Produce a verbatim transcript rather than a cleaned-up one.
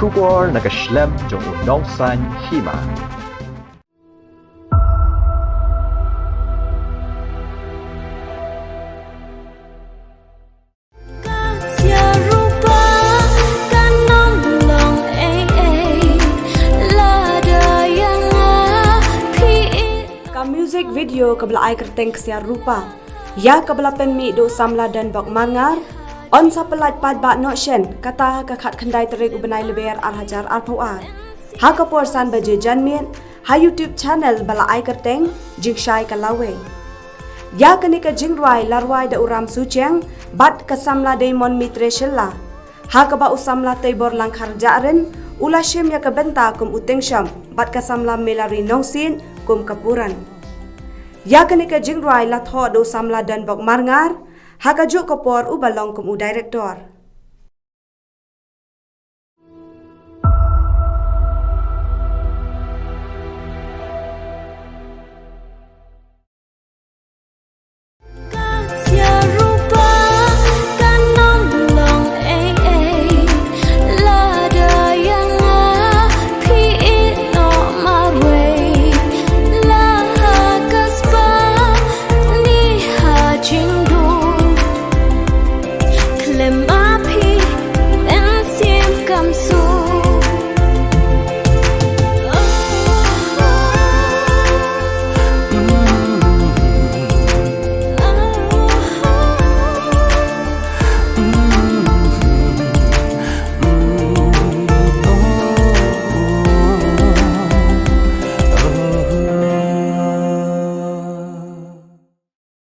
Khubor na ka shlem jong u nongsan hima. Ka music video kaba la ai kyrteng Ksiar Rupa, ïa kaba la pynmih da u samla Donbok Marngar, yn sa pyllait paidbah noh shen, kata ha ka khatkhyndai tarik u bnai Lber ar hajar arphew ar, ha ka por san baje janmiet, ha YouTube channel ba la ai kyrteng Jingshai ka Lawei. Ïa kane ka jingrwai la rwai da u Ram Suchiang bad ka samla Diamond Mitre Shylla, ha kaba u samla Teibor Langkhar Jahrin u la shim ïa ka bynta kum u Tengsham bad ka samla Melari Nongsiej kum ka Puran. Ïa kane ka jingrwai la thoh da u samla Donbok Marngar, ha kajuh ka por uba long kum u director.